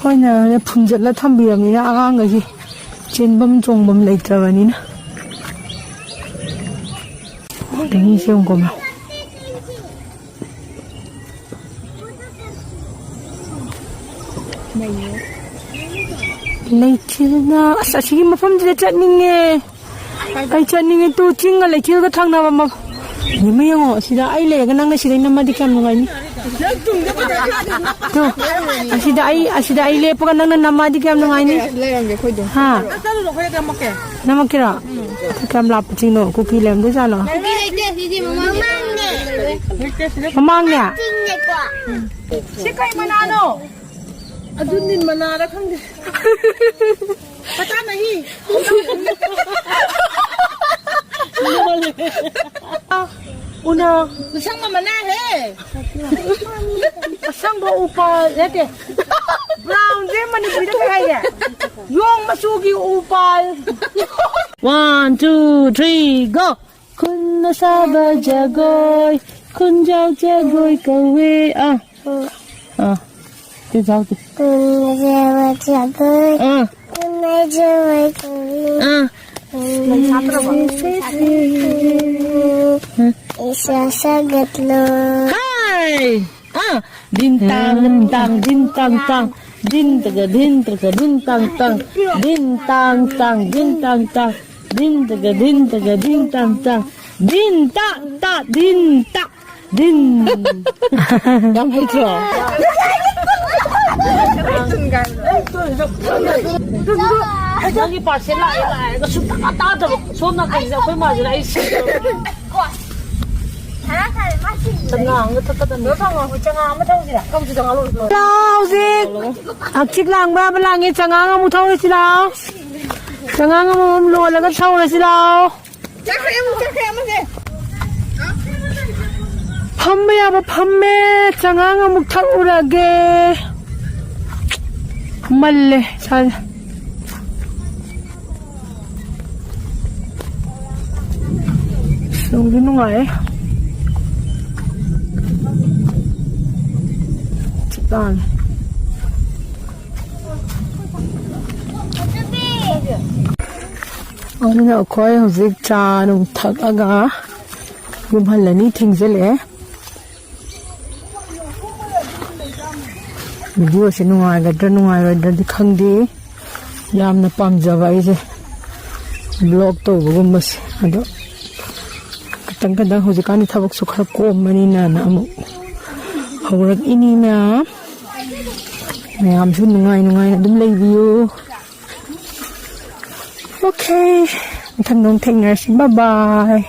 ꯑꯩꯈꯣꯏꯅ ꯐꯨꯝꯖꯤꯜꯂ ꯊꯝꯕꯤꯔꯕꯅꯤꯅ ꯑꯉꯥꯡꯈꯩꯁꯤ ꯆꯦꯟꯐꯝ ꯆꯣꯡꯐꯝ ꯂꯩꯇ꯭ꯔꯕꯅꯤꯅ꯫ ꯑꯗꯒꯤ ꯁꯤ ꯌꯦꯡꯉꯨꯀꯣ꯫ ꯂꯩꯆꯤꯜꯅ, ꯑꯁ, ꯑꯁꯤꯒꯤ ꯃꯐꯝꯁꯤꯗ ꯆꯠꯅꯤꯡꯉꯦ꯫ ꯑꯩ ꯆꯠꯅꯤꯡꯉꯦ꯫ ꯇꯨ ꯆꯤꯡꯒ ꯂꯩꯆꯤꯜꯒ ꯊꯪꯅꯕ ꯃꯐꯝ꯫ ꯌꯦꯡꯉꯣ, ꯌꯦꯡꯉꯣ, ꯑꯁꯤꯗ ꯑꯩ ꯂꯩꯔꯒ ꯅꯪꯅ ꯁꯤꯗ ꯅꯝꯃꯗꯤ ꯀꯌꯥꯝ ꯅꯨꯡꯉꯥꯏꯅꯤ? ꯇꯨ, ꯑꯁꯤꯗ ꯑꯩ, ꯑꯁꯤꯗ ꯑꯩ ꯂꯦꯞꯄꯒ ꯅꯪꯅ ꯅꯝꯃꯗꯤ ꯀꯌꯥꯝ ꯅꯨꯡꯉꯥꯏꯅꯤ? ꯂꯩꯔꯝꯒꯦ ꯑꯩꯈꯣꯏꯗꯣ꯫ ꯍꯥ? ꯆꯠꯂꯨꯔꯣ, ꯑꯩꯈꯣꯏꯗ ꯅꯝꯃꯛꯀꯦ꯫ ꯅꯝꯃꯛꯀꯦꯔꯣ? ꯀꯌꯥꯝ ꯂꯥꯞꯄ ꯆꯤꯡꯅꯣ? ꯀꯨꯀꯤ ꯂꯩꯔꯝꯗꯣꯏ ꯖꯥꯠꯂꯣ? ꯀꯨꯀꯤ ꯂꯩꯇꯦ, ꯁꯤꯗꯤ ꯃꯃꯥꯡꯅꯦ꯫ ꯃꯃꯥꯡꯅꯦ? ꯆꯤꯡꯅꯦꯀꯣ꯫ ꯁꯤ ꯀꯩ ꯃꯅꯥꯅꯣ? ꯑꯗꯨ ꯅꯤꯟ ꯃꯅꯥꯔ ꯈꯪꯗꯦ꯫ ꯄꯇꯥ ꯅꯍꯤ꯫ ꯎꯅ꯫ ꯑꯁꯪꯕ ꯃꯅꯥ ꯍꯦ꯫ ꯑꯁꯪꯕ ꯎꯄꯥꯜ ꯅꯠꯇꯦ꯫ ꯕ꯭ꯔꯥꯎꯟꯁꯦ ꯃꯅꯤꯄꯨꯔꯤꯗ ꯀꯩ ꯍꯥꯏ? ꯌꯣꯡ ꯃꯆꯨꯒꯤ ꯎꯄꯥꯜ꯫ One, two, three, go. ꯈꯨꯟꯅ ꯁꯥꯕ ꯖꯒꯣꯏ, ꯈꯨꯟꯖꯥꯎ ꯖꯒꯣꯏ ꯀꯧꯋꯦ꯫ ꯑꯥ, ꯑꯥ, ꯈꯨꯟꯖꯥꯎꯗꯤ꯫ ꯈꯨꯟꯅ ꯁꯥꯕ ꯖꯒꯣꯏ, ꯑꯥ, ꯈꯨꯟꯅ ꯖꯒꯣꯏ ꯀꯧꯋꯦ꯫ ꯑꯥ꯫ ꯏꯁꯥ ꯁꯥꯒꯠꯂꯣ꯫ ꯍꯥꯏ! ꯑꯥ, ꯗꯤꯟ ꯇꯥꯡ, ꯗꯤꯟ ꯇꯥꯡ, ꯗꯤꯟ ꯇꯥꯡ ꯇꯥꯡ, ꯗꯤꯟ ꯇꯒ ꯗꯤꯟ ꯇꯒ ꯗꯤꯟ ꯇꯥꯡ ꯇꯥꯡ, ꯗꯤꯟ ꯇꯥꯡ ꯇꯥꯡ, ꯗꯤꯟ ꯇꯥꯡ ꯇꯥꯡ, ꯗꯤꯟ ꯇꯒ ꯗꯤꯟ ꯇꯒ ꯗꯤꯟ ꯇꯥꯡ ꯇꯥꯡ, ꯗꯤꯟ ꯇꯥ ꯇꯥ ꯗꯤꯟ ꯇꯥ ꯗꯤꯟ꯫ ꯌꯥꯝ ꯍꯩꯇ꯭ꯔꯣ? ꯅꯪꯒꯤ ꯄꯥꯔꯁꯦꯜ ꯂꯥꯛꯑꯦ ꯂꯥꯛꯑꯦꯒ ꯁꯨꯡꯇꯥ ꯇꯥꯗꯕ꯫ ꯁꯣꯝ ꯅꯥꯀꯟꯁꯤꯗ ꯑꯩꯈꯣꯏ ꯃꯥꯁꯤꯅ ꯑꯩ ꯁꯤꯔꯦ꯫ ꯆꯉꯥꯡꯒ ꯊꯛꯀꯗꯕꯅꯤ꯫ ꯆꯉꯥꯡ ꯑꯃ ꯊꯛꯎꯁꯤꯔꯥ? ꯊꯛꯎꯁꯤ, ꯆꯉꯥꯡ ꯂꯣꯏꯔꯦ꯫ ꯂꯥꯛꯑꯣ, ꯍꯧꯖꯤꯛ ꯍꯛꯆꯤꯛ ꯂꯥꯡꯕ ꯑꯃ ꯂꯥꯡꯉꯦ꯫ ꯆꯉꯥꯡ ꯑꯃꯨꯛ ꯊꯧꯔꯁꯤ ꯂꯥꯛꯑꯣ꯫ ꯆꯉꯥꯡ ꯑꯃꯃꯝ ꯂꯣꯜꯂꯒ ꯊꯧꯔꯁꯤ ꯂꯥꯛꯑꯣ꯫ ꯆꯠꯈ꯭ꯔꯦ ꯑꯃꯨꯛ, ꯆꯠꯈ꯭ꯔꯦ ꯑꯃꯁꯦ꯫ ꯐꯝꯕ ꯌꯥꯕ ꯐꯝꯃꯦ꯫ ꯆꯉꯥꯡ ꯑꯃꯨꯛ ꯊꯛꯎꯔꯒꯦ꯫ ꯃꯜꯂꯦ ꯏꯁꯥꯁꯦ꯫ ꯅꯨꯡꯗꯤ ꯅꯨꯡꯉꯥꯏꯌꯦ꯫ ꯆꯞ ꯇꯥꯅꯤ꯫ ꯑꯗꯨꯅ ꯑꯩꯈꯣꯏ ꯍꯧꯖꯤꯛ ꯆꯥ ꯅꯨꯡ ꯊꯛꯑꯒ ꯌꯨꯝ ꯍꯜꯂꯅꯤ, ꯊꯦꯡꯖꯤꯜꯂꯛꯑꯦ꯫ ꯚꯤꯗꯤꯑꯣꯁꯦ ꯅꯨꯡꯉꯥꯏꯒꯗ꯭ꯔꯥ ꯅꯨꯡꯉꯥꯏꯔꯣꯏꯗ꯭ꯔꯗꯤ ꯈꯪꯗꯦ꯫ ꯌꯥꯝꯅ ꯄꯥꯝꯖꯕ ꯑꯩꯁꯦ ꯕ꯭ꯂꯣꯛ ꯇꯧꯕꯒꯨꯝꯕꯁꯦ꯫ ꯑꯗꯣ ꯈꯤꯇꯪ ꯈꯤꯇꯪ ꯍꯧꯖꯤꯛꯀꯥꯟꯗꯤ ꯊꯕꯛꯁꯨ ꯈꯔ ꯀꯣꯝꯕꯅꯤꯅꯅ ꯑꯃꯨꯛ ꯍꯧꯔꯛꯏꯅꯤ ꯃꯌꯥꯝ꯫ ꯃꯌꯥꯝꯁꯨ ꯅꯨꯡꯉꯥꯏ ꯅꯨꯡꯉꯥꯏꯅ ꯑꯗꯨꯝ ꯂꯩꯕꯤꯌꯨ꯫ ꯑꯣꯀꯦ, ꯃꯊꯪꯗ ꯑꯃꯨꯛ ꯊꯦꯡꯅꯔꯁꯤ꯫ ꯕꯥꯏ ꯕꯥꯏ꯫